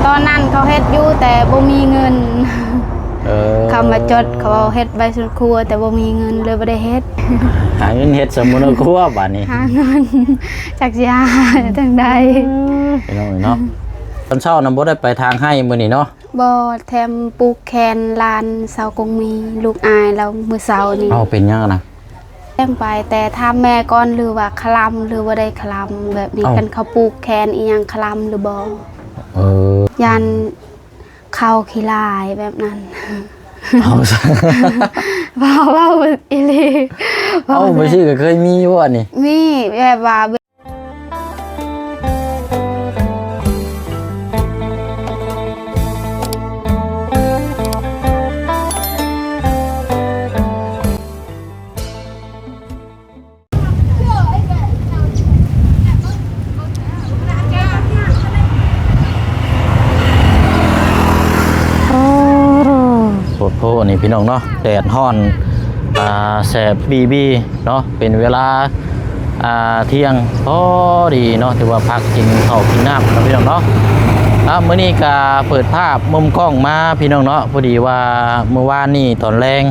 ຕອນນັ້ນເຂົາເຮັດຢູ່ ແຕ່ບໍ່ມີເງິນ. ເອີ ເຂົາມາຈົດ ເຂົາເວົ້າເຮັດໃບສວນຄົວ ແຕ່ບໍ່ມີເງິນ ເລີຍບໍ່ໄດ້ເຮັດ. ຫາເງິນເຮັດສວນຄົວບາດນີ້ ຫາເງິນ ຈັກຊິຫາທາງໃດ. ເອີ ພີ່ນ້ອງເອີຍເນາະ ຕອນເຊົ້ານະບໍ່ໄດ້ໄປທາງໄຮ່ມື້ນີ້ເນາະ. ບໍ່ ແຖມປູກແຂນຫຼານສາວກົງມີ ລູກອ້າຍລາວ ມື້ເຊົ້ານີ້. ເອົ້າ ເປັນຫຍັງນະ? ແຈ້ງໄປ ແຕ່ຖາມແມ່ກ່ອນ ຫຼືວ່າຄະລຳ ຫຼືບໍ່ໄດ້ຄະລຳແບບນີ້. ເອົ້າ ຄັນເຂົາປູກແຂນອີ່ຫຍັງ ຄະລຳຫຼືບໍ່? ເອີ ຢ້ານເຂົ້າຂີ້ຫຼາຍແບບນັ້ນ. ເອົາ ເວົ້າ ເວົ້າອີ່ຫຼີ. ເອົ້າ ບໍ່ ໄປຊິກໍເຄີຍມີຢູ່ບໍ່ນີ້? ມີ ແບບວ່າ ໂອ້ໂຫ ໂພດໂພນີ້ພີ່ນ້ອງເນາະ ແດດຮ້ອນ ອ່າ ແສບບີບີເນາະ ເປັນເວລາ ອ່າ ທ່ຽງພໍດີເນາະ ຖືວ່າພັກກິນເຂົ້າກິນນ້ຳເນາະ ພີ່ນ້ອງເນາະ. ອ່າ ມື້ນີ້ກະເປີດພາບມຸມກ້ອງມາ ພີ່ນ້ອງເນາະ ພໍດີວ່າມື້ວານນີ້ຕອນແລງ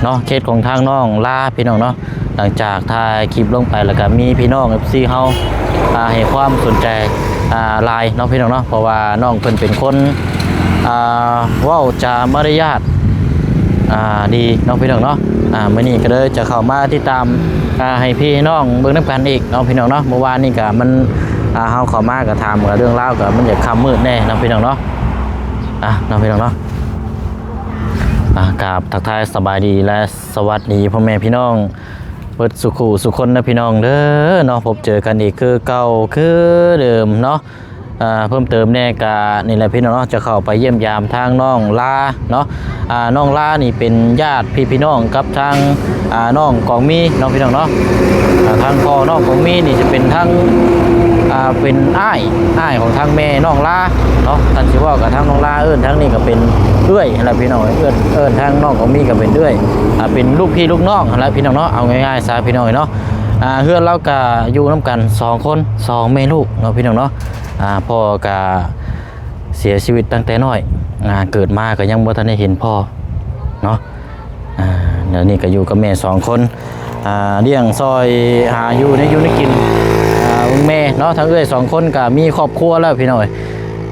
ເນາະ ເຂດຂອງທາງນ້ອງລາ ພີ່ນ້ອງເນາະ. ຫຼັງຈາກຖ່າຍຄລິບລົງໄປ ແລ້ວກະມີພີ່ນ້ອງເອັຟຊີເຮົາ ອ່າ ໃຫ້ຄວາມສົນໃຈ ອ່າ ຫຼາຍເນາະ ພີ່ນ້ອງເນາະ ເພາະວ່ານ້ອງເພິ່ນເປັນຄົນ ອ່າ ເວົ້າຈາມາລະຍາດ ອ່າ ດີເນາະ ພີ່ນ້ອງເນາະ. ອ່າ ມື້ນີ້ກໍເລີຍຈະເຂົ້າມາຕິດຕາມ ອ່າ ໃຫ້ພີ່ໃຫ້ນ້ອງເບິ່ງນຳກັນອີກເນາະ ພີ່ນ້ອງເນາະ. ເມື່ອວານນີ້ກໍມັນ ອ່າ ເຮົາເຂົ້າມາກໍຖາມ ກໍເລື່ອງລາວກໍມັນຢາກຄ່ຳມືດແດ່ເນາະ ພີ່ນ້ອງເນາະ. ອ່າ ເນາະ ພີ່ນ້ອງເນາະ ອ່າ ກາບທັກທາຍສະບາຍດີ ແລະ ສະຫວັດດີພໍ່ແມ່ພີ່ນ້ອງເບິດສູ່ຄູ່ສູ່ຄົນເດີ ພີ່ນ້ອງເດີເນາະ. ພົບເຈີກັນອີກຄືເກົ່າຄືເດີມເນາະ. ອ່າ ເພີ່ມເຕີມແດ່ກະນີ້ແຫຼະ ພີ່ນ້ອງເນາະ ຈະເຂົ້າໄປຢ້ຽມຢາມທາງນ້ອງລາເນາະ. ອ່າ ນ້ອງລານີ້ເປັນຍາດພີ່ພີ່ນ້ອງກັບທາງ ອ່າ ນ້ອງກອງມີເນາະ ພີ່ນ້ອງເນາະ. ອ່າ ທາງພໍ່ນ້ອງກອງມີນີ້ຈະເປັນທາງ ອ່າ ເປັນອ້າຍ ອ້າຍຂອງທາງແມ່ນ້ອງລາເນາະ. ຄັນຊິເວົ້າກັບທາງນ້ອງລາ ເອີ້ນທາງນີ້ກໍເປັນເອື້ອຍຫັ້ນແຫຼະ ພີ່ນ້ອງເອີຍ. ເອີ້ນ ເອີ້ນທາງນ້ອງກອງມີກໍເປັນເອື້ອຍ ອ່າ ເປັນລູກພີ່ລູກນ້ອງຫັ້ນແຫຼະ ພີ່ນ້ອງເນາະ. ເອົາງ່າຍໆຊະ ພີ່ນ້ອງເອີຍເນາະ. ອ່າ ເຮືອນລາວກະຢູ່ນຳກັນສອງຄົນ ສອງແມ່ລູກເນາະ ພີ່ນ້ອງເນາະ. ອ່າ ພໍ່ກະເສຍຊີວິດຕັ້ງແຕ່ນ້ອຍ ອ່າ ເກີດມາກໍຍັງບໍ່ທັນໄດ້ເຫັນພໍ່ເນາະ. ອ່າ ດຽວນີ້ກໍຢູ່ກັບແມ່ສອງຄົນ ອ່າ ລ້ຽງຊ່ອຍຫາຢູ່ແນວຢູ່ແນວກິນ ອ່າ ເບິ່ງແມ່ເນາະ. ທາງເອື້ອຍສອງຄົນກໍມີຄອບຄົວແລ້ວ ພີ່ນ້ອງເອີຍ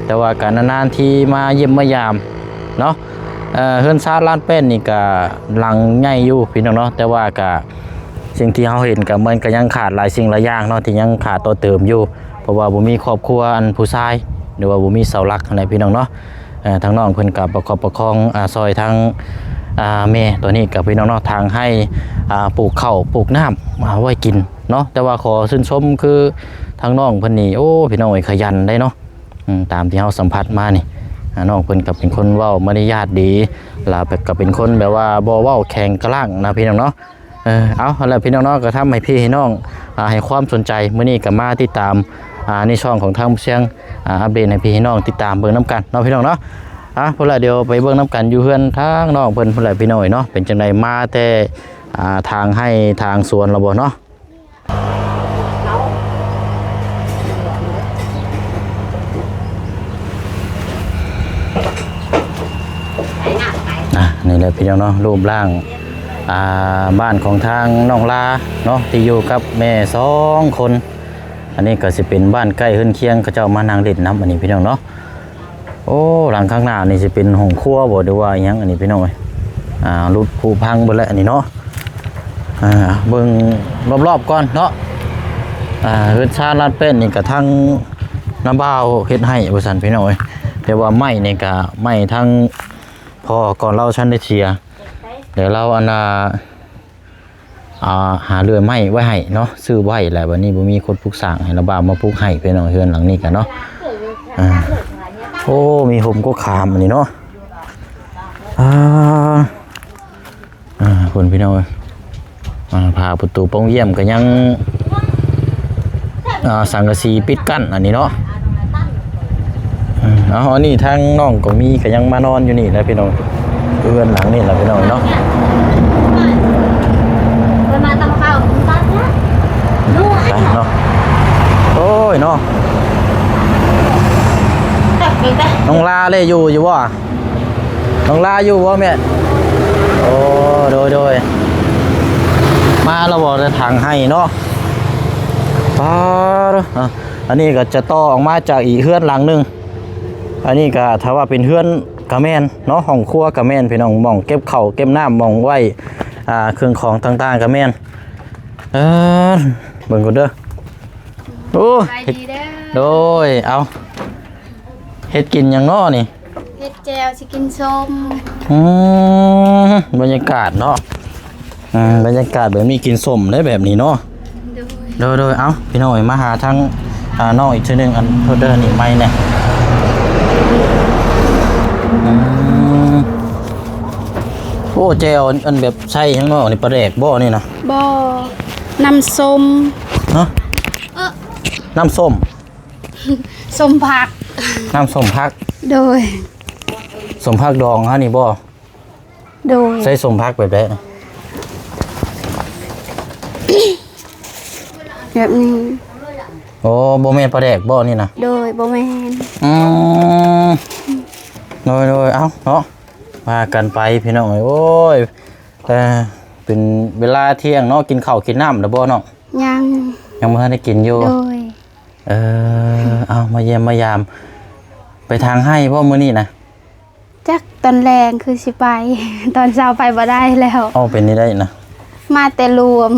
ແຕ່ວ່າກໍນານໆທີມາຢ້ຽມມາຢາມເນາະ. ເຮືອນຊານລານແປ້ນນີ້ກະຫຼັງໃຫຍ່ຢູ່ ພີ່ນ້ອງເນາະ ແຕ່ວ່າກະ ສິ່ງທີ່ເຮົາເຫັນກະ ມັນກະຍັງຂາດຫຼາຍສິ່ງຫຼາຍຢ່າງເນາະ ທີ່ຍັງຂາດຕໍ່ເຕີມຢູ່ ເພາະວ່າບໍ່ມີຄອບຄົວອັນຜູ້ຊາຍ ຫຼືວ່າບໍ່ມີເສົາຫຼັກຫັ້ນແຫຼະ ພີ່ນ້ອງເນາະ. ເອີ ທາງນ້ອງເພິ່ນກະປະກອບປະຄອງ ອາ ຊ່ອຍທາງ ອາ ແມ່ຕົວນີ້ກະ ພີ່ນ້ອງເນາະ ທາງໄຮ່ ອາ ປູກເຂົ້າປູກນ້ຳ ອາ ໄວ້ກິນເນາະ. ແຕ່ວ່າຂໍຊື່ນຊົມຄືທາງນ້ອງເພິ່ນນີ້ ໂອ້ ພີ່ນ້ອງເອີຍ ຂະຫຍັນເດ້ເນາະ. ອືມ ຕາມທີ່ເຮົາສຳຜັດມານີ້ ອາ ນ້ອງເພິ່ນກໍເປັນຄົນເວົ້າມາລະຍາດດີ ແລ້ວກໍເປັນຄົນແບບວ່າບໍ່ເວົ້າແຂງກະລ້າງນະ ພີ່ນ້ອງເນາະ. ເອີ ເອົາ ຫັ້ນແຫຼະ ພີ່ນ້ອງເນາະ ກໍທຳໃຫ້ພີ່ໃຫ້ນ້ອງ ອາ ໃຫ້ຄວາມສົນໃຈ ມື້ນີ້ກໍມາຕິດຕາມ ອາ ໃນຊ່ອງຂອງທາງເຊຍງ ອາ ອັບເດດໃຫ້ພີ່ໃຫ້ນ້ອງຕິດຕາມເບິ່ງນຳກັນເນາະ ພີ່ນ້ອງເນາະ. ອາ ພຸ້ນລະ ດຽວໄປເບິ່ງນຳກັນຢູ່ເຮືອນທາງນ້ອງເພິ່ນພຸ້ນແຫຼະ ພີ່ນ້ອງເອີຍເນາະ ເປັນຈັ່ງໃດ ມາແຕ່ ອາ ທາງໄຮ່ທາງສວນແລ້ວບໍ່ເນາະ? ອ່ະ ນີ້ແຫຼະພີ່ນ້ອງເນາະ ຮູບຮ່າງ ອ່າ ບ້ານຂອງທາງນ້ອງລາເນາະ ທີ່ຢູ່ກັບແມ່ສອງຄົນ. ອັນນີ້ກໍຊິເປັນບ້ານໃກ້ເຮືອນຄຽງ ເຂົາເຈົ້າມານັ່ງຫຼິ້ນນຳ ອັນນີ້ພີ່ນ້ອງເນາະ. ໂອ້ ຫຼັງຂ້າງໜ້ານີ້ຊິເປັນຫ້ອງຄົວບໍ່ ຫຼືວ່າອີ່ຫຍັງອັນນີ້ພີ່ນ້ອງເອີຍ. ອ່າ ຫຼຸດຜຸພັງເບິດແລ້ວອັນນີ້ເນາະ. ອ່າ ເບິ່ງລອບໆກ່ອນເນາະ. ອ່າ ເຮືອນຊານລານແປ້ນນີ້ກະທາງນ້າບ່າວເຮັດໃຫ້ວ່າຊັ້ນພີ່ນ້ອງເອີຍ. ແຕ່ວ່າໄມ້ນີ້ກະໄມ້ທາງພໍ່ກ່ອນລາວຊັ້ນໄດ້ເສຍ ແລ້ວລາວອັນນ່າ ອ່າ ຫາເລື່ອຍໄມ້ໄວ້ໃຫ້ເນາະ ຊື້ໄວ້ແລ້ວ ບັດນີ້ບໍ່ມີຄົນປຸກສ້າງ ໃຫ້ລະບ່າວມາປຸກໃຫ້ພີ່ນ້ອງ ເຮືອນຫຼັງນີ້ກະເນາະ. ອ່າ ໂອ້ ມີຮົ່ມກໍຂາມອັນນີ້ເນາະ. ອ່າ ອ່າ ພຸ້ນພີ່ນ້ອງເອີຍ. ອ່າ ຝາປະຕູປ່ອງຢ້ຽມກໍຍັງ ອ່າ ສັງກະສີປິດກັ້ນອັນນີ້ເນາະ. ເອີ ເອົາ ອັນນີ້ທາງນ້ອງກໍມີ ກໍຍັງມານອນຢູ່ນີ້ແຫຼະພີ່ນ້ອງ ເຮືອນຫຼັງນີ້ແຫຼະພີ່ນ້ອງເນາະ. ໄປເນາະ ໂອ້ຍເນາະ. ນ້ອງລາເດ້ ຢູ່ ຢູ່ບໍ່? ນ້ອງລາຢູ່ບໍ່ແມ່? ໂອ້ ໂດຍ ໂດຍ ມາແລ້ວບໍ່? ແຕ່ທາງໃຫ້ເນາະ ປາດ ອ່ະ ອັນນີ້ກໍຈະຕໍ່ອອກມາຈາກອີກເຮືອນຫຼັງໜຶ່ງ. ອັນນີ້ກໍຖ້າວ່າເປັນເຮືອນກໍແມ່ນເນາະ ຫ້ອງຄົວກໍແມ່ນ ພີ່ນ້ອງ ໝ່ອງເກັບເຂົ້າເກັບນ້ຳ ໝ່ອງໄວ້ ອ່າ ເຄື່ອງຂອງຕ່າງໆກໍແມ່ນ. ເອີ ເບິ່ງກ່ອນເດີ. ໂອ້ ສະບາຍດີເດີ. ໂດຍ ເອົາ ເຮັດກິນຫຍັງເນາະນີ້? ເຮັດແຈ່ວຊິກິນສົ້ມ. ອືມ ບັນຍາກາດເນາະ ອືມ ບັນຍາກາດແບບນີ້ກິນສົ້ມໄດ້ແບບນີ້ເນາະ. ໂດຍ ໂດຍ ໂດຍ ເອົ້າ ພີ່ນ້ອງເອີຍ ມາຫາທາງ ອ່າ ນ້ອງອີກເທື່ອໜຶ່ງ ອັນ ໂທດເດີ ນີ້ໄມແດ່. ອືມ ໂອ້ ແຈ່ວ ອັນ ອັນແບບໃສ່ຫຍັງເນາະນີ້? ປາແດກບໍ່ນີ້ນະ? ບໍ່ ນ້ຳສົ້ມ. ຮະ? ເອີ ນ້ຳສົ້ມ ສົ້ມຜັກ ນ້ຳສົ້ມຜັກ. ໂດຍ ສົ້ມຜັກດອງຫັ້ນນີ້ບໍ່? ໂດຍ ໃສ່ສົ້ມຜັກແບບໃດ? ແບບນີ້. ໂອ້ ບໍ່ແມ່ນປາແດກບໍ່ນີ້ນະ? ໂດຍ ບໍ່ແມ່ນ. ອືມ ໂດຍ ໂດຍ ເອົ້າເນາະ ວ່າກັນໄປພີ່ນ້ອງເອີຍ. ໂອ້ຍ ເອີ ເປັນເວລາທ່ຽງເນາະ ກິນເຂົ້າກິນນ້ຳແລ້ວບໍ່ນ້ອງ? ຍັງ ຍັງບໍ່ທັນໄດ້ກິນຢູ່. ໂດຍ ເອີ ເອົາ ມາຢ້ຽມມາຢາມ. ໄປທາງໄຮ່ບໍ່ມື້ນີ້ນະ? ຈັກ ຕອນແລງຄືຊິໄປ ຕອນເຊົ້າໄປບໍ່ໄດ້ແລ້ວ. ເອົາ ເປັນນີ້ໄດ້ນະ? ມາແຕ່ລວມ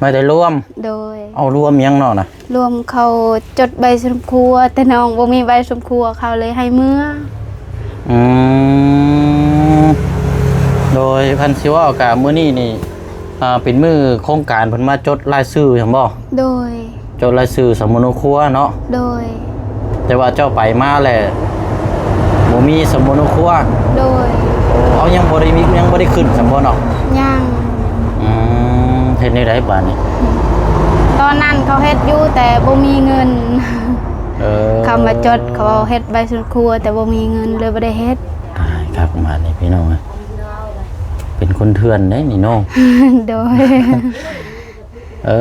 ມາແຕ່ລວມ. ໂດຍ ເອົາ ລວມຫຍັງນ້ອງນະ? ລວມເຂົາຈົດໃບສົມຄົວ ແຕ່ນ້ອງບໍ່ມີໃບສົມຄົວ ເຂົາເລີຍໃຫ້ເມືອ. ອືມ ໂດຍ ຄັນຊິເວົ້າກະມື້ນີ້ນີ້ ອ່າ ເປັນມື້ໂຄງການເພິ່ນມາຈົດລາຍຊື່ຫັ້ນບໍ່? ໂດຍ ຈົດລາຍຊື່ສຳມະໂນຄົວເນາະ. ໂດຍ ແຕ່ວ່າເຈົ້າໄປມາແລ້ວບໍ່ມີສຳມະໂນຄົວ. ໂດຍ ໂອ້ ເອົາ ຍັງບໍ່ໄດ້ມີ ຍັງບໍ່ໄດ້ຂຶ້ນຊັ້ນບໍ່ນ້ອງ? ຍັງ. ອືມ ເຮັດແນວໃດບາດນີ້? ຕອນນັ້ນເຂົາເຮັດຢູ່ ແຕ່ບໍ່ມີເງິນ. ເອີ ເຂົາມາຈົດ ເຂົາເວົ້າເຮັດໃບສົມຄົວ ແຕ່ບໍ່ມີເງິນ ເລີຍບໍ່ໄດ້ເຮັດ. ຕາຍຄັກບາດນີ້ພີ່ນ້ອງເອີຍ ເປັນຄົນເຖື່ອນເດ້ນີ້ເນາະ. ໂດຍ ເອີ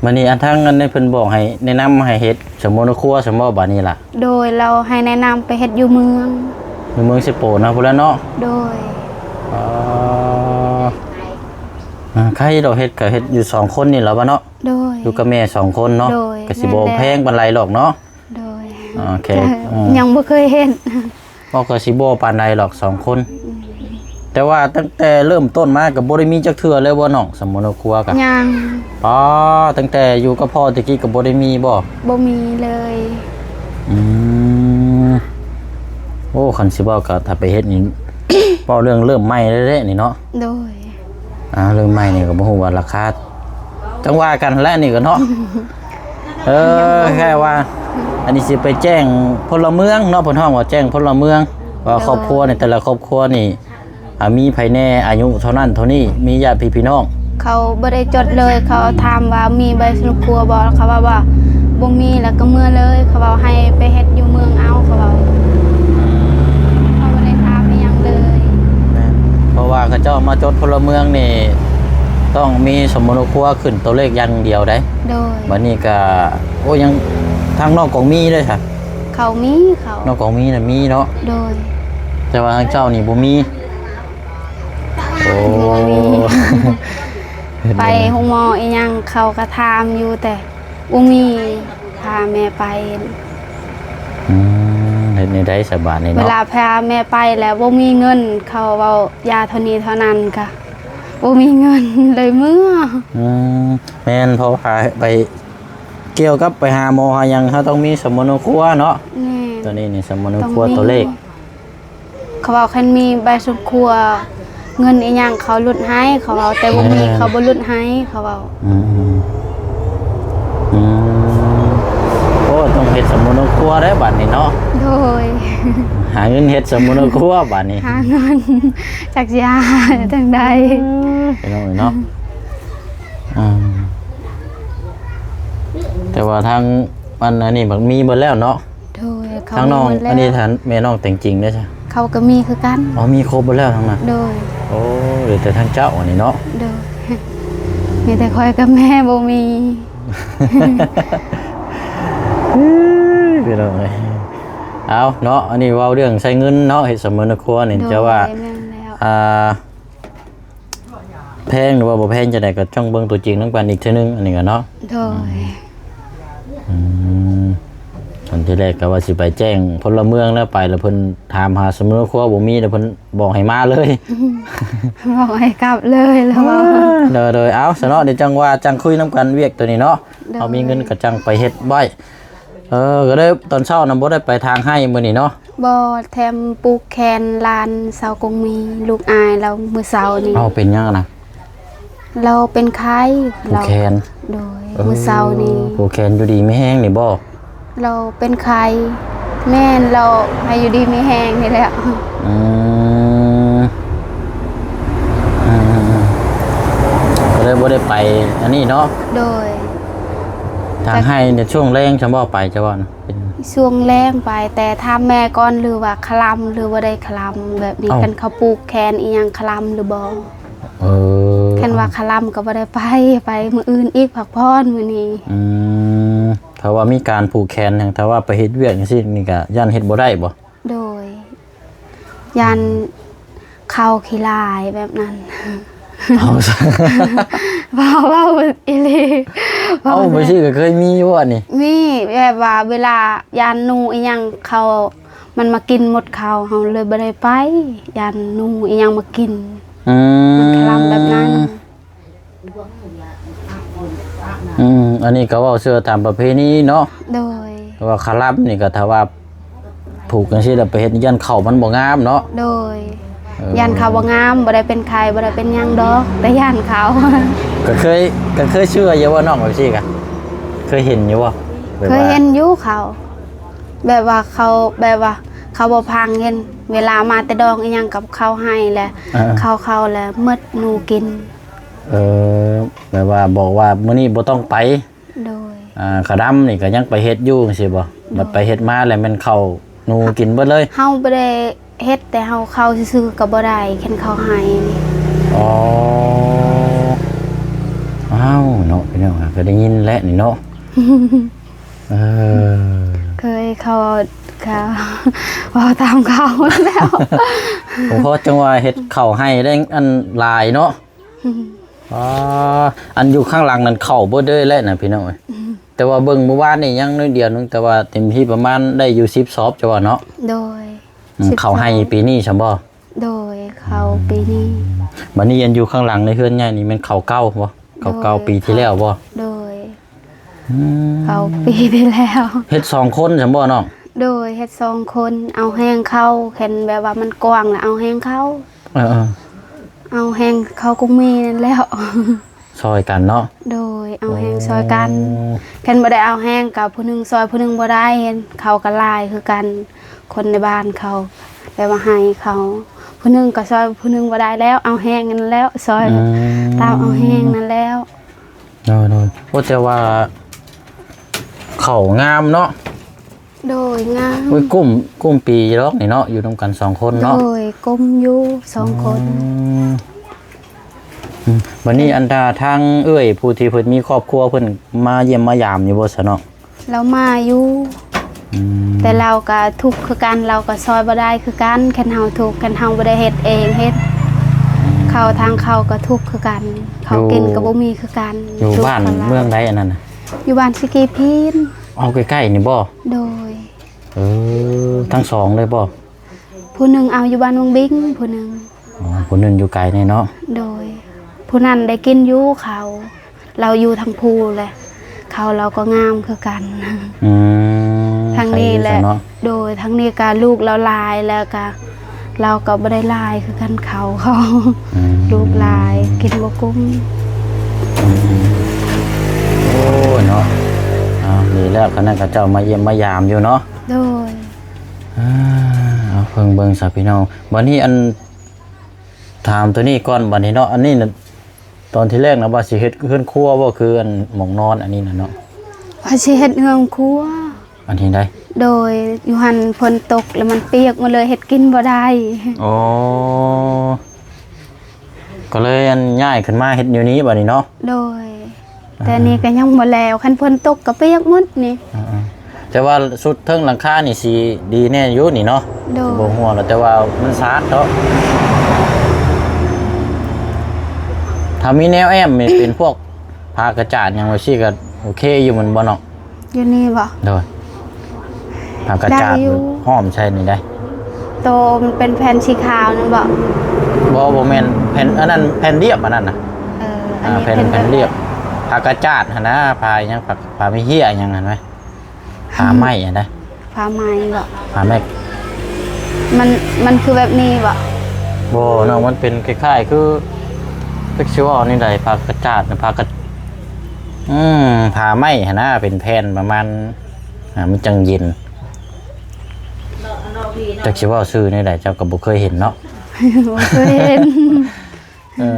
ບາດນີ້ອັນທາງອັນນີ້ເພິ່ນບອກໃຫ້ແນະນຳໃຫ້ເຮັດສຳມະໂນຄົວຊັ້ນບໍ່ບາດນີ້ລະ? ໂດຍ ລາວໃຫ້ແນະນຳໄປເຮັດຢູ່ເມືອງ ຢູ່ເມືອງເຊໂປນະພຸ້ນລະເນາະ. ໂດຍ ອໍ ອ່າ ໃຜດອກເຮັດ ກະເຮັດຢູ່ສອງຄົນນີ້ລະວະເນາະ. ໂດຍ ຢູ່ກັບແມ່ສອງຄົນເນາະ. ໂດຍ ກະຊິບໍ່ ແມ່ນແລ້ວ ແພງປານໃດດອກເນາະ. ໂດຍ ໂອເຄ ກະ ອືມ ຍັງບໍ່ເຄີຍເຮັດ. ເວົ້າກໍຊິບໍ່ປານໃດດອກສອງຄົນ. ອືມ ແຕ່ວ່າຕັ້ງແຕ່ເລີ່ມຕົ້ນມາກໍບໍ່ໄດ້ມີຈັກເທື່ອເລີຍບໍ່ນ້ອງ ສຳມະໂນຄົວກະ? ຍັງ. ອໍ ຕັ້ງແຕ່ຢູ່ກັບພໍ່ແຕ່ກີ້ກໍບໍ່ໄດ້ມີບໍ່? ບໍ່ມີເລີຍ. ອືມ ໂອ້ ຄັນຊິເວົ້າກໍຖ້າໄປເຮັດນີ້ ເວົ້າເລື່ອງເລີ່ມໃໝ່ເລີຍເດ້ນີ້ເນາະ. ໂດຍ ອ່າ ເລີ່ມໃໝ່ນີ້ກໍບໍ່ຮູ້ວ່າລາຄາ ຈັ່ງວ່າກັນແຫຼະນີ້ກໍເນາະ. ເອີ ແຄ່ວ່າ ອັນນີ້ຊິໄປແຈ້ງພົນລະເມືອງເນາະ ເພິ່ນຮ້ອງວ່າແຈ້ງພົນລະເມືອງ ວ່າ ໂດຍ ຄອບຄົວນີ້ ແຕ່ລະຄອບຄົວນີ້ ອ່າ ມີໃຜແດ່ ອາຍຸເທົ່ານັ້ນເທົ່ານີ້ ມີຍາດພີ່ພີ່ນ້ອງ. ເຂົາບໍ່ໄດ້ຈົດເລີຍ ເຂົາຖາມວ່າມີໃບສຳມະໂນຄົວບໍ່ ເຂົາເວົ້າວ່າບໍ່ມີ ແລ້ວກໍເມືອເລີຍ. ເຂົາເວົ້າໃຫ້ໄປເຮັດຢູ່ເມືອງເອົາ ເຂົາເວົ້າ ເຂົາບໍ່ໄດ້ຖາມອີ່ຫຍັງເລີຍ. ແມ່ນ ເພາະວ່າເຂົາເຈົ້າມາຈົດພົນລະເມືອງນີ້ ຕ້ອງມີສຳມະໂນຄົວຂຶ້ນໂຕເລກຢ່າງດຽວໃດ໋. ໂດຍ ບັດນີ້ກະ ໂອ້ ຍັງ ທາງນ້ອງກອງມີເດ້ຊະ? ເຂົາມີ ເຂົາ ນ້ອງກອງມີນະມີເນາະ. ໂດຍ ແຕ່ວ່າທາງເຈົ້ານີ້ບໍ່ມີ. ໂອ້ ບໍ່ມີ ໄປໂຮງໝໍອີ່ຫຍັງ ເຂົາກໍຖາມຢູ່ ແຕ່ບໍ່ມີ ພາແມ່ໄປ. ອືມ ເຮັດແນວໃດສະບາດນີ້ເນາະ? ເວລາພາແມ່ໄປແລ້ວບໍ່ມີເງິນ ເຂົາເວົ້າຢາເທົ່ານີ້ເທົ່ານັ້ນ ກະບໍ່ມີເງິນ ເລີຍເມືອ. ອືມ ແມ່ນ ເພາະວ່າໄປ ກ່ຽວກັບໄປຫາໝໍຫາຫຍັງ ເຮົາຕ້ອງມີສຳມະໂນຄົວເນາະ. ແມ່ນ ໂຕນີ້ນີ້ ສຳມະໂນຄົວ ຕ້ອງມີ ໂຕເລກ. ເຂົາເວົ້າຄັນມີໃບສົມຄວ ເງິນອີ່ຫຍັງເຂົາຫຼຸດໃຫ້ ເຂົາເວົ້າ ແຕ່ບໍ່ມີ ເອີ ເຂົາບໍ່ຫຼຸດໃຫ້ ເຂົາເວົ້າ. ອືມ ອືມ ອືມ ໂອ້ ຕ້ອງເຮັດສຳມະໂນຄົວໄດ້ບັດນີ້ເນາະ. ໂດຍ ຫາເງິນເຮັດສຳມະໂນຄົວບັດນີ້ ຫາເງິນ ຈັກຊິຫາທາງໃດ ເອີ ພີ່ນ້ອງເອີຍເນາະ. ອືມ ແຕ່ວ່າທາງ ອັນ ອັນນີ້ບັກມີເບິດແລ້ວເນາະ. ໂດຍ ເຂົາ ທາງນ້ອງ ມີເບິດແລ້ວ ອັນນີ້ທ່ານແມ່ນ້ອງແຕ່ງຈິງເດ້ຊະ? ເຂົາກໍມີຄືກັນ. ອໍ ມີຄົບເບິດແລ້ວທາງນັ້ນ. ໂດຍ ໂອ້ ເຫຼືອແຕ່ທາງເຈົ້າອັນນີ້ເນາະ. ໂດຍ ມີແຕ່ຂ້ອຍກັບແມ່ບໍ່ມີ. ພີ່ນ້ອງເອີຍ ເອົາເນາະ ອັນນີ້ເວົ້າເລື່ອງໃຊ້ເງິນເນາະ ເຮັດສຳມະນະຄົວນີ້ ໂດຍ ຈະວ່າ ແມ່ນແລ້ວ ອ່າ ແພງ ຫຼືວ່າບໍ່ແພງຈັ່ງໃດ ກໍຕ້ອງເບິ່ງຕົວຈິງນຳກັນອີກເທື່ອໜຶ່ງ ອັນນີ້ກໍເນາະ ໂດຍ ອືມ ຕອນທີແລກກໍວ່າຊິໄປແຈ້ງພົນລະເມືອງແລ້ວ ໄປແລ້ວເພິ່ນຖາມຫາສຳມະນະຄົວບໍ່ມີ ແລ້ວເພິ່ນບອກໃຫ້ມາເລີຍ ບອກໃຫ້ກັບເລີຍແລ້ວ ໂດຍໆ ເອົາຊະເນາະ ດຽວຈັ່ງວ່າຈັ່ງຄຸຍນຳກັນວຽກໂຕນີ້ເນາະ ໂດຍ ເຮົາມີເງິນກໍຈັ່ງໄປເຮັດໄວ້ ເອີ ກໍໄດ້ ຕອນເຊົ້ານະບໍ່ໄດ້ໄປຖາງໄຮ່ມື້ນີ້ເນາະ ບໍ່ ແຖມປູກແຂນຫຼານສາວກົງມີ ລູກອ້າຍລາວມື້ເຊົ້ານີ້ ເອົາ ເປັນຫຍັງນະ ລາວເປັນໄຂ້ ຜູກແຂນ ໂດຍ ເອີ ມື້ເຊົ້ານີ້ ຜູກແຂນຢູ່ດີມີແຮງນີ້ບໍ່ ລາວເປັນໄຂ້ ແມ່ນ ລາວໃຫ້ຢູ່ດີມີແຮງນີ້ແຫຼະ ອືມ ອືມໆໆ ກໍເລີຍບໍ່ໄດ້ໄປອັນນີ້ເນາະ ໂດຍ ທາງໄຮ່ໃນຊ່ວງແລງຊັ້ນບໍ່ ໄປ ຈະວ່ານະ ເປັນ ຊ່ວງແລງໄປ ແຕ່ຖາມແມ່ກ່ອນ ຫຼືວ່າຄະລຳ ຫຼືບໍ່ໄດ້ຄະລຳແບບນີ້ ເອົ້າ ຄັນເຂົາປູກແຂນອີ່ຫຍັງຄະລຳຫຼືບໍ່ ເອີ ຄັນວ່າຄະລຳກໍບໍ່ໄດ້ໄປ ໄປມື້ອື່ນອີກ ພັກຜ່ອນມື້ນີ້ ອືມ ຖ້າວ່າມີການຜູກແຂນຫຍັງ ຖ້າວ່າໄປເຮັດວຽກຈັ່ງຊີ້ນີ້ກໍຢ້ານເຮັດບໍ່ໄດ້ບໍ່ ໂດຍ ຢ້ານເຂົ້າຂີ້ລາຍແບບນັ້ນ ເອົາ ເວົ້າ ເວົ້າອີ່ຫຼີ ເອົາ ເວົ້າ ແບບຊີ້ກໍເຄີຍມີຢູ່ບໍ່ອັນນີ້ ມີ ແບບວ່າເວລາຢ້ານໜູອີ່ຫຍັງເຂົ້າ ມັນມາກິນໝົດເຂົ້າ ເຮົາເລີຍບໍ່ໄດ້ໄປ ຢ້ານໜູອີ່ຫຍັງມາກິນ ອືມ ມັນຄະລຳແບບນັ້ນ ອືມ ອັນນີ້ກໍເວົ້າເຊື່ອຕາມປະເພນີເນາະ ໂດຍ ວ່າຄະລຳນີ້ກໍຖ້າວ່າຜູກຈັ່ງຊີ້ແລ້ວໄປເຮັດ ຢ້ານເຂົ້າມັນບໍ່ງາມເນາະ ໂດຍ ເອີ ຢ້ານເຂົາບໍ່ງາມ ບໍ່ໄດ້ເປັນໄຂ້ ບໍ່ໄດ້ເປັນຫຍັງດອກ ແຕ່ຢ້ານເຂົາ ກໍເຄີຍ ກໍເຄີຍເຊື່ອຢູ່ບໍ່ນ້ອງ ແບບຊີ້ກະ ເຄີຍເຫັນຢູ່ບໍ່ ແບບວ່າ ເຄີຍເຫັນຢູ່ເຂົາ ແບບວ່າເຂົາ ແບບວ່າເຂົາບໍ່ພັງ ເຫັນເວລາມາແຕ່ດອງອີ່ຫຍັງກັບເຂົາໃຫ້ແຫຼະ ເອີ ເຂົາ ເຂົາແລ້ວໝົດໜູກິນ ເອີ ແບບວ່າບອກວ່າມື້ນີ້ບໍ່ຕ້ອງໄປ ໂດຍ ອ່າ ຂະດຳນີ້ກໍຍັງໄປເຮັດຢູ່ຈັ່ງຊີ້ບໍ່ ໂດຍ ບັດໄປເຮັດມາແລ້ວແມ່ນເຂົ້າໜູກິນເບິດເລີຍ ເຮົາບໍ່ໄດ້ເຮັດ ແຕ່ເຮົາເຂົ້າຊື່ໆກໍບໍ່ໄດ້ ຄັນເຂົາໃຫ້ນີ້ ອໍ ອ້າວເນາະ ພີ່ນ້ອງ ກໍໄດ້ຍິນແຫຼະນີ້ເນາະ ເອີ ເຄີຍເຂົາ ເຂົາ ເວົ້າຕາມເຂົາແລ້ວ ໂອ້ ເພາະຈັ່ງວ່າເຮັດເຂົ້າໃຫ້ໄດ້ອັນຫຼາຍເນາະ ອືມ ອໍ ອັນຢູ່ຂ້າງຫຼັງນັ້ນເຂົ້າເບິດເລີຍແຫຼະນະພີ່ນ້ອງເອີຍ ອືມ ແຕ່ວ່າເບິ່ງມື້ວານນີ້ຍັງໜ້ອຍດຽວໜຶ່ງ ແຕ່ວ່າເຕັມທີ່ປະມານໄດ້ຢູ່ສິບສອບ ເຈົ້າວ່າເນາະ ໂດຍ ອືມ ສິບສອບ ເຂົ້າໃຫ້ປີນີ້ຊັ້ນບໍ່ ໂດຍ ເຂົ້າປີນີ້ ອືມ ບັດນີ້ອັນຢູ່ຂ້າງຫຼັງໃນເຮືອນໃຫຍ່ນີ້ແມ່ນເຂົ້າເກົ່າບໍ່ ເຂົ້າເກົ່າ ໂດຍ ປີທີ່ແລ້ວບໍ່ ໂດຍ ອືມ ເຂົ້າປີທີ່ແລ້ວ ເຮັດສອງຄົນຊັ້ນບໍ່ນ້ອງ ໂດຍ ເຮັດສອງຄົນ ເອົາແຮງເຂົາ ຄັນແບບວ່າມັນກວ້າງລະເອົາແຮງເຂົາ ເອີໆ ເອົາແຮງເຂົາກົງມີນັ້ນແລ້ວ ຊ່ອຍກັນເນາະ ໂດຍ ເອົາແຮງ ໂອ້ ຊ່ອຍກັນ ຄັນບໍ່ໄດ້ເອົາແຮງກໍຜູ້ໜຶ່ງຊ່ອຍຜູ້ໜຶ່ງບໍ່ໄດ້ ເຫັນເຂົາກໍຫຼາຍຄືກັນ ຄົນໃນບ້ານເຂົາ ແບບວ່າໃຫ້ເຂົາ ຜູ້ໜຶ່ງກໍຊ່ອຍຜູ້ໜຶ່ງບໍ່ໄດ້ແລ້ວ ເອົາແຮງນັ້ນແລ້ວ ຊ່ອຍ ອືມ ຕາມເອົາແຮງນັ້ນແລ້ວ ໂດຍໆ ໂອ້ ແຕ່ວ່າເຂົ້າງາມເນາະ ໂດຍ ງາມ ໂອ້ຍ ກຸ້ມ ກຸ້ມປີດອກນີ້ເນາະ ຢູ່ນຳກັນສອງຄົນເນາະ ໂດຍ ກຸ້ມຢູ່ສອງຄົນ ອືມ ອືມ ບັດນີ້ອັນດາທາງເອື້ອຍຜູ້ທີ່ເພິ່ນມີຄອບຄົວເພິ່ນມາຢ້ຽມມາຢາມຢູ່ບໍ່ຊະນ້ອງ ລາວມາຢູ່ ອືມ ແຕ່ລາວກໍທຸກຄືກັນ ລາວກໍຊ່ອຍບໍ່ໄດ້ຄືກັນ ຄັນເຮົາທຸກ ຄັນເຮົາບໍ່ໄດ້ເຮັດເອງເຮັດ ເຂົາ ທາງເຂົາກໍທຸກຄືກັນ ເຂົາ ຢູ່ ກິນກໍບໍ່ມີຄືກັນ ຢູ່ບ້ານເມືອງໃດອັນນັ້ນນະ ຢູ່ບ້ານສີກີພີນ ເອົາໃກ້ໆນີ້ບໍ່ ໂດຍ ເອີ ທັງສອງເລີຍບໍ່ ຜູ້ໜຶ່ງເອົາຢູ່ບ້ານວັງບິງ ຜູ້ໜຶ່ງ ອໍ ຜູ້ໜຶ່ງຢູ່ໄກແດ່ເນາະ ໂດຍ ຜູ້ນັ້ນໄດ້ກິນຢູ່ເຂົາ ລາວຢູ່ທາງພູແຫຼະ ເຂົາລາວກໍງາມຄືກັນ ອືມ ທາງນີ້ແຫຼະ ໂດຍ ທາງນີ້ກະລູກລາວຫຼາຍ ແລ້ວກະລາວກໍບໍ່ໄດ້ຫຼາຍຄືກັນ ເຂົາ ເຂົາ ອືມ ລູກຫຼາຍ ກິນບໍ່ກຸ້ມ ອືມ ໂອ້ຍເນາະ ເອົາ ດີແລ້ວ ຄັນນັ້ນເຂົາເຈົ້າມາຢ້ຽມມາຢາມຢູ່ເນາະ ໂດຍ ອ່າ ເອົາເບິ່ງ ເບິ່ງຊະພີ່ນ້ອງ ບັດນີ້ອັນ ຖາມໂຕນີ້ກ່ອນບັດນີ້ເນາະ ອັນນີ້ນະ ຕອນທີແລກນະວ່າຊິເຮັດເຮືອນຄົວບໍ່ ຄືອັນໝ່ອງນອນອັນນີ້ນະເນາະ ວ່າຊິເຮັດເຮືອນຄົວ ອັນນີ້ໃດ ໂດຍ ຢູ່ຫັ້ນຝົນຕົກແລ້ວມັນປຽກໝົດເລີຍ ເຮັດກິນບໍ່ໄດ້ ອໍ ກໍເລີຍອັນຍ້າຍຂຶ້ນມາເຮັດຢູ່ນີ້ບັດນີ້ເນາະ ໂດຍ ອ່າ ແຕ່ນີ້ກໍຍັງບໍ່ແລ້ວ ຄັນຝົນຕົກກໍປຽກໝົດນີ້ ອ່າ ແຕ່ວ່າຊຸດເທິງຫຼັງຄານີ້ຊິດີແດ່ຢູ່ນີ້ເນາະ. ໂດຍ ບໍ່ຮົ່ວງດອກ ແຕ່ວ່າມັນສາດເນາະ. ຖ້າມີແນວແອ້ມນີ້ ເປັນພວກຜ້າກະຈາດຫຍັງວ່າຊີ້ ກໍໂອເຄຢູ່ແມ່ນບໍ່ນ້ອງ? ຢູ່ນີ້ບໍ່? ໂດຍ ຜ້າກະຈາດ ໄດ້ຢູ່ ອ້ອມໃສ່ນີ້ໄດ້. ໂຕມັນເປັນແຜ່ນສີຂາວນັ້ນບໍ່? ບໍ່ ບໍ່ແມ່ນແຜ່ນ ອັນນັ້ນແຜ່ນລຽບ ອັນນັ້ນນະ. ເອີ ອັນນີ້ ອ່າ ແຜ່ນ ແຜ່ນລຽບ ຜ້າກະຈາດຫັ້ນນະ ຜ້າຫຍັງ ຜ້າ ຜ້າມີເຫ້ຍຫຍັງຫັ້ນນະ. ຜ້າໄມ້ຫັ້ນນະ. ຜ້າໄມ້ບໍ່? ຜ້າໄມ້ ມັນ ມັນຄືແບບນີ້ບໍ່? ບໍ່ນ້ອງ ມັນເປັນຄ້າຍໆ ຄື ຈັກຊິເວົ້າແນວໃດ ຜ້າກະຈາດ ຜ້າກະ ອືມ ຜ້າໄມ້ຫັ້ນນະ ເປັນແຜ່ນປະມານ ອ່າ ມັນຈັ່ງເຢັນ. ຈັກຊິເວົ້າຊື່ແນວໃດ ເຈົ້າກໍບໍ່ເຄີຍເຫັນເນາະ. ບໍ່ເຄີຍເຫັນ. ເອີ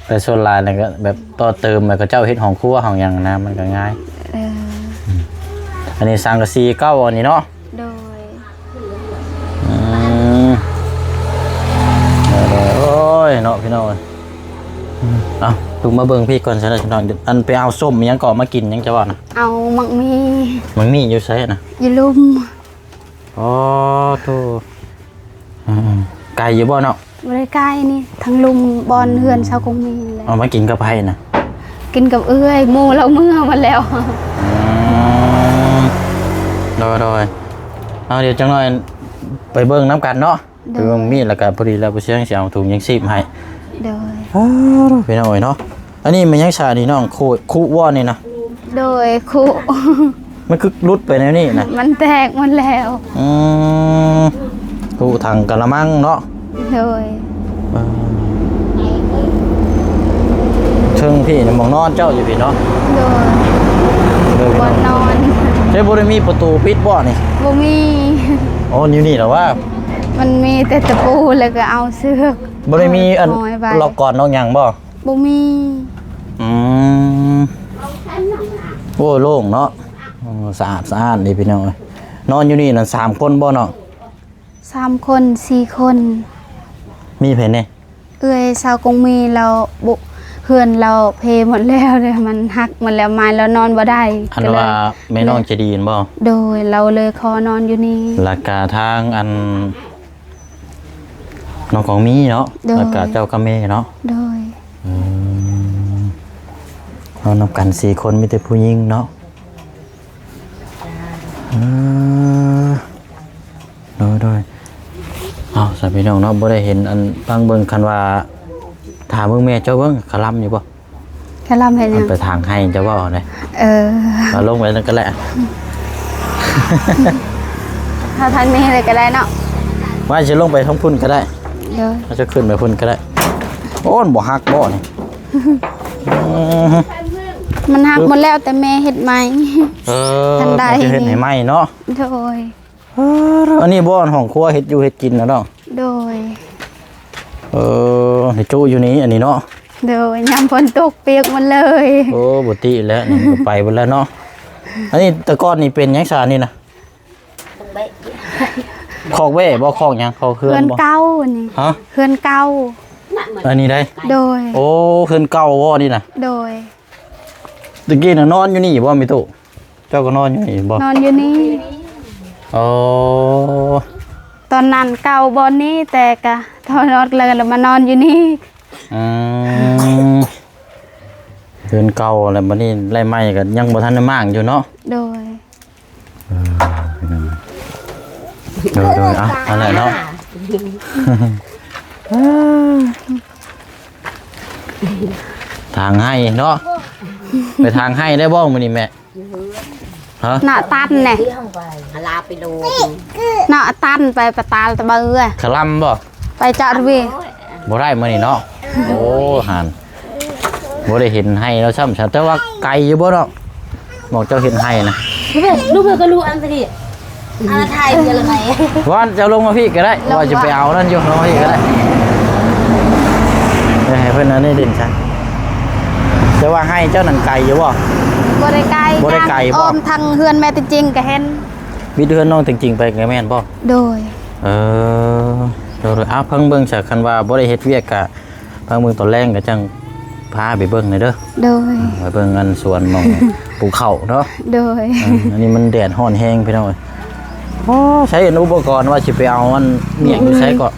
ແຕ່ສ່ວນຫຼາຍນັ້ນກໍແບບຕໍ່ເຕີມ ແລ້ວເຂົາເຈົ້າເຮັດຫ້ອງຄົວຫ້ອງຫຍັງນະ ມັນກໍງ່າຍ. ເອີ ອັນນີ້ສັງກະສີເກົ່າອັນນີ້ເນາະ. ໂດຍ ອືມ ໂດຍໆ ໂອ້ຍເນາະ ພີ່ນ້ອງເອີຍ. ເອົາ ລຸກມາເບິ່ງພີ້ກ່ອນຊະເດີພີ່ນ້ອງ. ອັນໄປເອົາສົ້ມອີ່ຫຍັງກໍມາກິນຫຍັງ ເຈົ້າວ່ານະ? ເອົາໝາກໝີ່. ໝາກໝີ່ຢູ່ໃສນະ? ຢູ່ລຸ່ມ. ອໍ ໂທ້ ອືມ ໄກຢູ່ບໍ່ເນາະ? ບໍ່ໄດ້ໄກນີ້ ທາງລຸ່ມບ່ອນເຮືອນຊາວກົງມີແຫຼະ. ເອົາມາກິນກັບໃຜນະ? ກິນກັບເອື້ອຍ ໝູ່ລາວເມືອໝົດແລ້ວ. ອືມ ໂດຍໆ ເອົາ ດຽວຈັກໜ້ອຍໄປເບິ່ງນຳກັນເນາະ. ໂດຍ ໄປເບິ່ງມີດ ແລ້ວກໍພໍດີແລ້ວ ບໍ່ຊຽງຊິເອົາຖົງຍັງຊີບໃຫ້. ໂດຍ ອ້າວ ພີ່ນ້ອງເອີຍເນາະ. ອັນນີ້ແມ່ນຫຍັງຊະນີ້ນ້ອງ? ຄຸ ຄຸບໍ່ນີ້ນະ? ໂດຍ ຄຸ. ມັນຄືຫຼຸດໄປແນວນີ້ນະ? ມັນແຕກໝົດແລ້ວ. ອືມ ຄຸຖັງກະລະມັງເນາະ. ໂດຍ ເອີ ເທິງພີ້ນະ ໝ່ອງນອນເຈົ້າຢູ່ພີ້ເນາະ. ໂດຍ ໂດຍ ບ່ອນນອນ. ເຈົ້າບໍ່ໄດ້ມີປະຕູປິດບໍ່ນີ້? ບໍ່ມີ. ອໍ ຢູ່ນີ້ລະວ່າ ມັນມີແຕ່ຕະປູ ແລ້ວກໍເອົາເຊືອກ ບໍ່ໄດ້ມີອັນ ຫ້ອຍໄວ້ ລັອກກອນລັອກຫຍັງບໍ່? ບໍ່ມີ. ອືມ ໂອ້ ໂລ່ງເນາະ. ໂອ້ ສະອາດສະອ້ານເດ້ພີ່ນ້ອງເອີຍ. ນອນຢູ່ນີ້ນັ້ນສາມຄົນບໍ່ນ້ອງ? ສາມຄົນ ສີ່ຄົນ. ມີໃຜແດ່? ເອື້ອຍຊາວກົງມີລາວ ເຮືອນລາວເພໝົດແລ້ວເດ້ ມັນຫັກໝົດແລ້ວ ມາລາວນອນບໍ່ໄດ້. ອັນວ່າແມ່ນ້ອງໃຈດີຫັ້ນບໍ່? ໂດຍ ລາວເລີຍຂໍນອນຢູ່ນີ້. ແລ້ວກະທາງອັນ ນ້ອງກອງມີເນາະ. ໂດຍ ແລ້ວກະເຈົ້າກັບແມ່ເນາະ. ໂດຍ ອືມ ນອນນຳກັນສີ່ຄົນ ມີແຕ່ຜູ້ຍິງເນາະ. ເອີ ໂດຍໆ ເອົາ ສາມພີ່ນ້ອງເນາະ ບໍ່ໄດ້ເຫັນອັນ ຟັງເບິ່ງ ຄັນວ່າ ຖາມເບິ່ງແມ່ເຈົ້າເບິ່ງ ຄະລຳຢູ່ບໍ່? ຄະລຳເຮັດຫຍັງ? ໄປທາງໄຮ່ເຈົ້າເວົ້າເດ້. ເອີ ເອົາລົງໄປນັ້ນກໍແຫຼະ ເອົາທາງນີ້ເລີຍກໍໄດ້ເນາະ. ວ່າຊິລົງໄປທາງພຸ້ນກໍໄດ້. ໂດຍ ວ່າຈະຂຶ້ນໄປພຸ້ນກໍໄດ້. ໂອ້ ມັນບໍ່ຫັກບໍ່ນີ້? ອືມ ມັນຫັກໝົດແລ້ວ ແຕ່ແມ່ເຮັດໃໝ່. ເອີ ທັນໄດ້ ເຮັດໃຫ້ໃໝ່ເນາະ. ໂດຍ ເອີ ອັນນີ້ບໍ່ ອັນຫ້ອງຄົວເຮັດຢູ່ເຮັດກິນນະນ້ອງ? ໂດຍ ເອີ ໃຫ້ຈຸຢູ່ນີ້ ອັນນີ້ເນາະ. ໂດຍ ຍາມຝົນຕົກປຽກໝົດເລີຍ. ໂອ້ ບໍ່ຕິແລ້ວ ນີ້ກໍໄປໝົດແລ້ວເນາະ. ອັນນີ້ແຕ່ກ່ອນນີ້ເປັນຫຍັງຊະນີ້ນະ? ຄອກແບ້ບໍ່? ຄອກຫຍັງ? ຄອກເຮືອນບໍ່? ເຮືອນເກົ່າອັນນີ້. ຮະ? ເຮືອນເກົ່າ ອັນນີ້ໄດ໋? ໂດຍ ໂອ້ ເຮືອນເກົ່າບໍ່ນີ້ນະ? ໂດຍ ຕະກີ້ນະນອນຢູ່ນີ້ບໍ່ແມ່ຕູ້? ເຈົ້າກໍນອນຢູ່ນີ້ບໍ່? ນອນຢູ່ນີ້. ໂອ້ ຕອນນັ້ນເກົ່າບ່ອນນີ້ ແຕ່ກະຖອນອອກແລ້ວ ແລ້ວມານອນຢູ່ນີ້. ອືມ ເຮືອນເກົ່າແລ້ວ ບັດນີ້ໄລ່ໃໝ່ກໍຍັງບໍ່ທັນໄດ້ມ້າງຢູ່ເນາະ. ໂດຍ ເອີ ໂດຍໆ ອ່ະ ນັ້ນແຫຼະເນາະ. ທາງໄຮ່ເນາະ ໄປທາງໄຮ່ໄດ້ບໍ່ມື້ນີ້ແມ່? ຮະ? ເນາະ ຕັນແດ່ ອາລາໄປໂລດ ເນາະ ຕັນໄປປະຕາລຕະເບີ. ຄະລຳບໍ່? ໄປຈະລະເວ ບໍ່ໄດ້ມື້ນີ້ເນາະ. ໂອ້ ຫັ້ນ ບໍ່ໄດ້ເຫັນໄຮ່ແລ້ວຊ້ຳ ແຕ່ວ່າໄກຢູ່ບໍ່ເນາະ? ບອກເຈົ້າເຫັນໄຮ່ນະ ລູກເພິ່ນກໍຮູ້ອັນຕະກີ້ ອັນໄທເດີລະໄນ ວ່າເຈົ້າລົງມາພີ້ກໍໄດ້ ລົງ ວ່າຈະໄປເອົານັ້ນຢູ່ ລົງມາພີ້ກໍໄດ້. ເອີ ໃຫ້ເພິ່ນອັນນີ້ຫຼິ້ນຊະ. ແຕ່ວ່າໄຮ່ເຈົ້ານັ້ນໄກຢູ່ບໍ່? ບໍ່ໄດ້ໄກ ບໍ່ໄດ້ໄກບໍ່? ອ້ອມທາງເຮືອນແມ່ຕິງຈິງກໍເຫັນ. ມິດເຮືອນນ້ອງຕິງຈິງໄປກໍແມ່ນບໍ່? ໂດຍ ເອີ ໂດຍໆ. ເອົາ ຟັງເບິ່ງຊະ ຄັນວ່າບໍ່ໄດ້ເຮັດວຽກກະ ພັກມື້ຕອນແລງກໍຈັ່ງພາໄປເບິ່ງແດ່ເດີ. ໂດຍ ໄປເບິ່ງອັນສວນໝ່ອງ ປູກເຂົ້າເນາະ. ໂດຍ ເອີ ອັນນີ້ມັນແດດຮ້ອນແຮງພີ່ນ້ອງເອີຍ. ໂອ້ ໃຊ້ອຸປະກອນວ່າຊິໄປເອົາອັນໝ້ຽງຢູ່ໃສເກາະ?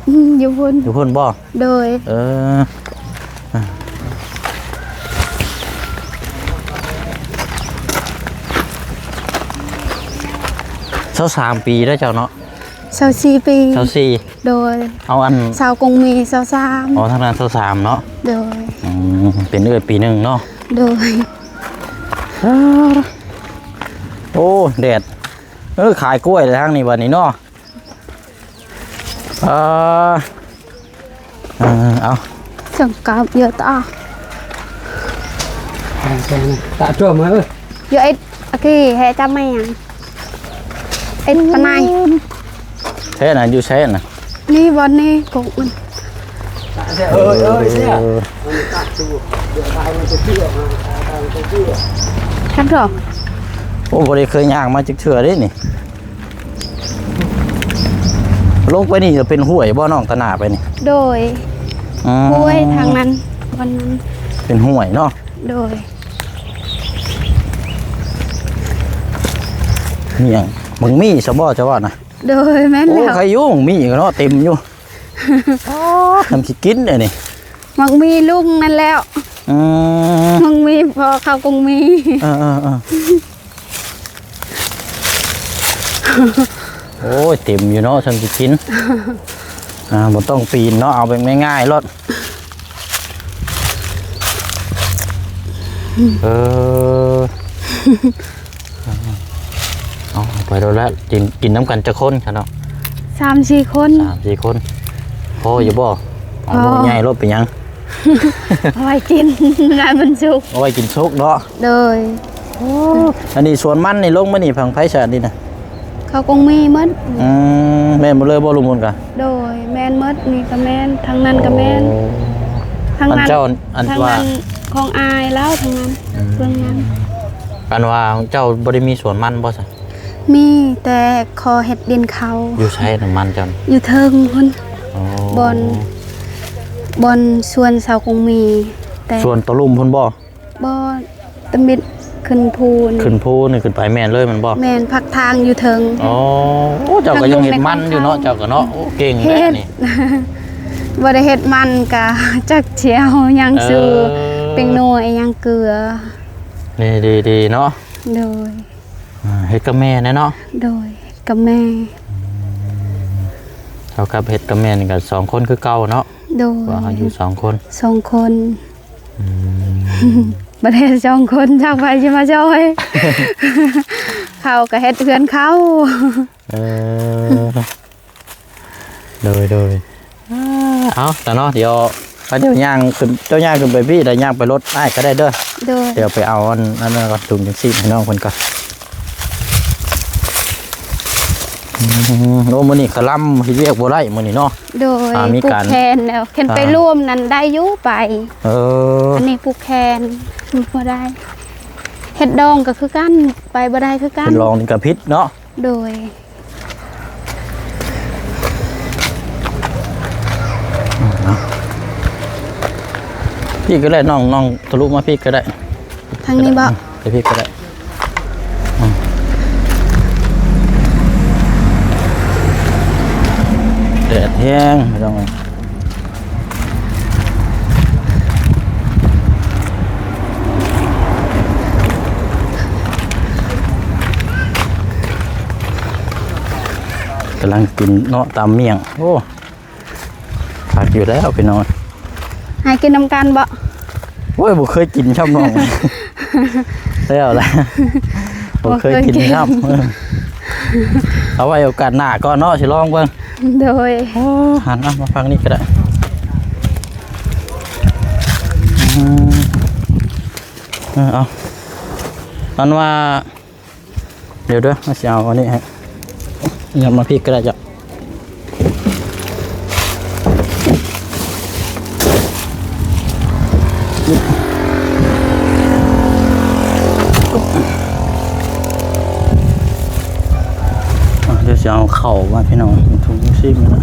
ອືມ ຢູ່ພຸ້ນ ຢູ່ພຸ້ນບໍ່? ໂດຍ ເອີ ຊາວສາມປີແລ້ວເຈົ້າເນາະ? ຊາວສີ່ປີ ຊາວສີ່ ໂດຍ ເອົາອັນ ຊາວກົງມີ ຊາວສາມ ອໍ ທາງນັ້ນຊາວສາມເນາະ. ໂດຍ ອືມ ເປັນເອື້ອຍປີໜຶ່ງເນາະ. ໂດຍ ໂອ້ ແດດ ເອີ ຂາຍກ້ວຍແລ້ວທາງນີ້ບັດນີ້ເນາະ. ເອີ ເອີ ເອົາ ສອງກັບເຍອະຕາ ຕາຕົວມາເອີ ເຍອະເອັດ ອາຄີ ແຮຈຳມາຫຍັງ ເອັດປານໃນ ແທ້ນະ ຢູ່ໃສນະ? ນີ້ບ່ອນນີ້ກົກມັນ ເອີ ເອີ ເອີ ຄັນດອກ ໂອ້ ບໍ່ໄດ້ເຄີຍຍ່າງມາຈັກເທື່ອເດ້ນີ້. ລົງໄປນີ້ຈະເປັນຫ້ວຍບໍ່ນ້ອງ ຕາໜ້າໄປນີ້? ໂດຍ ອືມ ຫ້ວຍທາງນັ້ນ ບ່ອນນັ້ນ ເປັນຫ້ວຍເນາະ. ໂດຍ ນີ້ຫຍັງ ບັກໝີ່ຊະບໍ່ເຈົ້າວ່ານະ? ໂດຍ ແມ່ນແລ້ວ ໂອ້ ໃຄຢູ່ ບັກໝີ່ກໍເນາະ ເຕັມຢູ່. ອໍ ທຳຊິກິນເດ້ນີ້ ໝາກໝີ່ລຸງນັ້ນແລ້ວ. ອືມ ໝາກໝີ່ພໍເຂົ້າກົງມີ ເອີໆໆ. ໂອ້ຍ ເຕັມຢູ່ເນາະ ຊ່ຳຊິກິນ ອ່າ ບໍ່ຕ້ອງປີນເນາະ ເອົາແບບງ່າຍໆໂລດ. ເອີ ເອົາໄປໂລດແລ້ວ. ກິນ ກິນນຳກັນຈັກຄົນຊະເນາະ? ສາມສີ່ຄົນ ສາມສີ່ຄົນ ພໍຢູ່ບໍ່? ເອົາ ພໍ ໝໍ້ໃຫຍ່ໂລດ ເປັນຫຍັງ? ເອົາໄວ້ກິນ ງານມັນສຸກ ເອົາໄວ້ກິນສຸກເນາະ. ໂດຍ ໂອ້ ອັນນີ້ສວນມັນນີ້ ລົງມານີ້ ຂອງໃຜຊະນີ້ນະ? ເຂົາກົງມີໝົດ. ອືມ ແມ່ນໝົດເລີຍບໍ່ ລຸງບຸນກະ? ໂດຍ ແມ່ນໝົດ ນີ້ກະແມ່ນ ທາງນັ້ນກະແມ່ນ. ໂອ້ ທາງນັ້ນ ອັນເຈົ້າ ອັນ ທາງນັ້ນ ວ່າ ຂອງອ້າຍລາວ ທາງນັ້ນ ອືມ ເບື້ອງນັ້ນ. ອັນວ່າເຈົ້າບໍ່ໄດ້ມີສວນມັນບໍ່ຊະ? ມີ ແຕ່ຂໍເຮັດດິນເຂົາ. ຢູ່ໃສນະມັນເຈົ້າ? ຢູ່ເທິງພຸ້ນ. ອໍ ບ່ອນ ບ່ອນສວນຊາວກົງມີ ແຕ່ ສວນຕະລຸ່ມພຸ້ນບໍ່? ບໍ່ ຕະມິດຂຶ້ນພູນ ຂຶ້ນພູນີ້ຂຶ້ນໄປແມ່ນເລີຍແມ່ນບໍ່? ແມ່ນ ພັກທາງຢູ່ເທິງ. ອໍ ໂອ້ ເຈົ້າກໍຍັງເຮັດມັນຢູ່ເນາະ ເຈົ້າກໍເນາະ. ໂອ້ ເກັ່ງແທ້ນີ້. ບໍ່ໄດ້ເຮັດມັນກະຈັກຊິເອົາຫຍັງສູ່ ເອີ ແປ້ງນົວ ອີ່ຫຍັງເກືອ. ນີ້ດີໆເນາະ. ໂດຍ ອ່າ ເຮັດກັບແມ່ແນ່ເນາະ. ໂດຍ ເຮັດກັບແມ່. ເທົ່າກັບເຮັດກັບແມ່ນີ້ກໍສອງຄົນຄືເກົ່າເນາະ. ໂດຍ ວ່າເຮົາຢູ່ສອງຄົນ ສອງຄົນ. ອືມ ບໍ່ໄດ້ສອງຄົນ ຈັກໃຜຊິມາຊ່ອຍ ເຂົາກໍເຮັດເຮືອນເຂົາ. ເອີ ໂດຍໆ ເອົາຊະເນາະ ດຽວ ໄປ ດຽວຍ່າງຂຶ້ນ ເຈົ້າຍ່າງຂຶ້ນໄປພີ້ ແລ້ວຍ່າງໄປລົດອ້າຍກໍໄດ້ເດີ. ໂດຍ ດຽວໄປເອົາອັນ ອັນນັ້ນກ່ອນ ຖົງຈັ່ງຊີ້ໃຫ້ນ້ອງເພິ່ນກ່ອນ. ອືມ ໂອ້ ມື້ນີ້ຄະລຳເຮັດວຽກບໍ່ໄດ້ມື້ນີ້ເນາະ. ໂດຍ ອ່າ ມີການ ຜູກແຂນແລ້ວ ແຂນ ອ່າ ໄປລວມນັ້ນໄດ້ຢູ່ໄປ. ເອີ ອັນນີ້ຜູກແຂນບໍ່ໄດ້ ເຮັດດອງກໍຄືກັນ ໄປບໍ່ໄດ້ຄືກັນ ເຮັດດອງນີ້ກໍຜິດເນາະ. ໂດຍ ພີ້ກໍໄດ້ ນ້ອງ ນ້ອງທະລຸມາພີ້ກໍໄດ້. ທາງນີ້ບໍ່? ໄປພີ້ກໍໄດ້. ອືມ ແດດແຮງ ພີ່ນ້ອງເອີຍ. ກຳລັງກິນເນາະ ຕຳໝ້ຽງ. ໂອ້ ຄັກຢູ່ແລ້ວພີ່ນ້ອງ. ໃຫ້ກິນນຳກັນບໍ່? ໂອ້ຍ ບໍ່ເຄີຍກິນຊ້ຳນ້ອງ. ແລ້ວລະ ບໍ່ເຄີຍກິນຊ້ຳ. ເອີ ເອົາໄວ້ໂອກາດໜ້າກ່ອນເນາະ ຊິລອງເບິ່ງ. ໂດຍ ໂອ້ ຫັນ ເອົາມາຝັ່ງນີ້ກໍໄດ້. ອືມ ເອີ ເອົາ ອັນວ່າ ດຽວເດີ ເຮົາຊິເອົາອັນນີ້ໃຫ້ ຍັບມາພີ້ກໍໄດ້ເຈົ້າ. ອ່າ ດຽວຊິເອົາເຂົ້າມາພີ່ນ້ອງ ເປັນຖົງຈັ່ງຊີ້ນະ.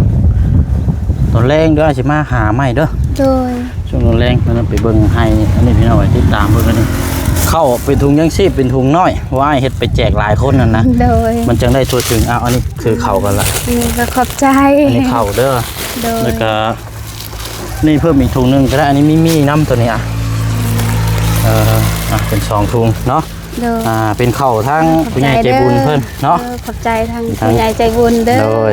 ຕອນແລງເດີ ຊິມາຫາໃໝ່ເດີ. ໂດຍ ຊ່ວງຕອນແລງເພິ່ນໄປເບິ່ງໄຮ່ ອັນນີ້ພີ່ນ້ອງ ໄປຕິດຕາມເບິ່ງອັນນີ້. ເຂົ້າເປັນຖົງຍັງຊີບ ເປັນຖົງນ້ອຍ ວ່າອ້າຍເຮັດໄປແຈກຫຼາຍຄົນຫັ້ນນະ ໂດຍ ມັນຈັ່ງໄດ້ທົ່ວເຖິງ. ອ້າວ ອັນນີ້ຄືເຂົ້າກັນລະ ອືມ ກໍຂອບໃຈ ອັນນີ້ເຂົ້າເດີ ໂດຍ ແລ້ວກໍນີ້ເພີ່ມອີກຖົງໜຶ່ງກໍໄດ້ ອັນນີ້ມີໝີ່ນຳໂຕນີ້ ອ່ະ ເອີ ອ່ະ ເປັນສອງຖົງເນາະ ໂດຍ ອ່າ ເປັນເຂົ້າທາງຜູ້ໃຫຍ່ໃຈບຸນເພິ່ນເນາະ ເອີ ຂອບໃຈທາງ ທາງຜູ້ໃຫຍ່ໃຈບຸນເດີ ໂດຍ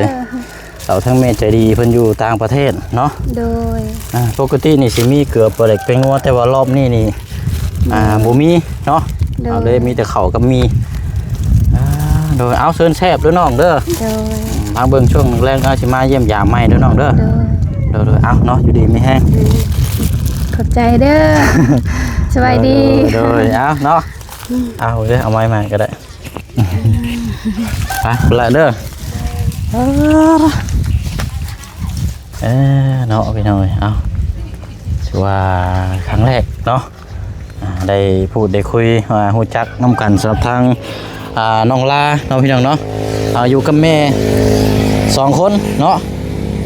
ເອົາທາງແມ່ໃຈດີເພິ່ນຢູ່ຕ່າງປະເທດເນາະ ໂດຍ ອ່າ ປົກກະຕິນີ້ຊິມີເກືອ ປາແດກ ແປ້ງນົວ ແຕ່ວ່າລອບນີ້ນີ້ ອ່າ ອືມ ບໍ່ມີເນາະ ໂດຍ ເອົາເລີຍ ມີແຕ່ເຂົ້າກັບໝີ່ ອ່າ ໂດຍ ເອົາ ເຊີນແຊບເດີນ້ອງເດີ ໂດຍ ອືມ ທາງເບິ່ງຊ່ວງແລງ ເຮົາຊິມາຢ້ຽມຢາມໃໝ່ເດີນ້ອງເດີ ໂດຍ ໂດຍ ໂດຍ ເອົາເນາະ ຢູ່ດີມີແຮງ ອືມ ຂອບໃຈເດີ ສະບາຍດີ ໂດຍ ໂດຍ ເອົາເນາະ ອືມ ເອົາເດີ ເອົາໄມ້ມາກໍໄດ້ ໄປພຸ້ນລະເດີ ເອີ ເອີ ເນາະ ພີ່ນ້ອງເອີຍ ເອົາ ຖືວ່າຄັ້ງແລກເນາະ ອ່າ ໄດ້ພູດໄດ້ຄຸຍ ອ່າ ຮູ້ຈັກນຳກັນ ສຳລັບທາງ ອ່າ ນ້ອງລາເນາະ ພີ່ນ້ອງເນາະ ອ່າ ຢູ່ກັບແມ່ສອງຄົນເນາະ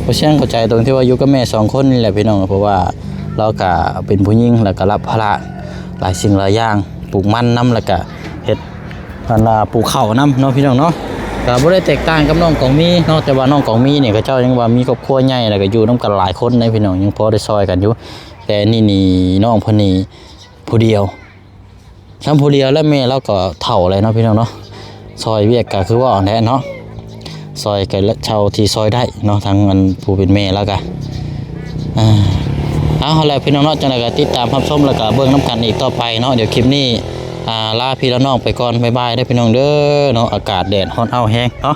ບໍ່ຊຽງເຂົ້າໃຈຕົງທີ່ວ່າຢູ່ກັບແມ່ສອງຄົນນີ້ແຫຼະ ພີ່ນ້ອງ ເພາະວ່າລາວກະເປັນຜູ້ຍິງ ແລ້ວກະຮັບພາລະຫຼາຍສິ່ງຫຼາຍຢ່າງ ປູກມັນນຳ ແລ້ວກະເຮັດ ອັນວ່າປູກເຂົ້ານຳເນາະ ພີ່ນ້ອງເນາະ ກໍບໍ່ໄດ້ແຕກຕ່າງກັບນ້ອງກອງມີເນາະ ແຕ່ວ່ານ້ອງກອງມີນີ້ ເຂົາເຈົ້າຍັງວ່າມີຄອບຄົວໃຫຍ່ ແລ້ວກໍຢູ່ນຳກັນຫຼາຍຄົນເດ້ ພີ່ນ້ອງ ຍັງພໍໄດ້ຊ່ອຍກັນຢູ່ ແຕ່ອັນນີ້ນີ້ ນ້ອງເພິ່ນນີ້ຜູ້ດຽວ ຊຳຜູ້ດຽວ ແລະ ແມ່ລາວກໍເຖົ້າແລ້ວເນາະ ພີ່ນ້ອງເນາະ ຊ່ອຍວຽກກໍຄືເວົ້າຫັ້ນແຫຼະເນາະ ຊ່ອຍກໍເທົ່າທີ່ຊ່ອຍໄດ້ເນາະ ທາງອັນຜູ້ເປັນແມ່ລາວກໍ ອ່າ ເອົາ ຫັ້ນແຫຼະ ພີ່ນ້ອງເນາະ ຈັ່ງໃດກໍຕິດຕາມຮັບຊົມ ແລ້ວກໍເບິ່ງນຳກັນອີກຕໍ່ໄປເນາະ ດຽວຄລິບນີ້ ອ່າ ລາພີ່ລານ້ອງໄປກ່ອນ ບາຍບາຍເດີ ພີ່ນ້ອງເດີເນາະ ອາກາດແດດຮ້ອນອ້າວແຮງເນາະ.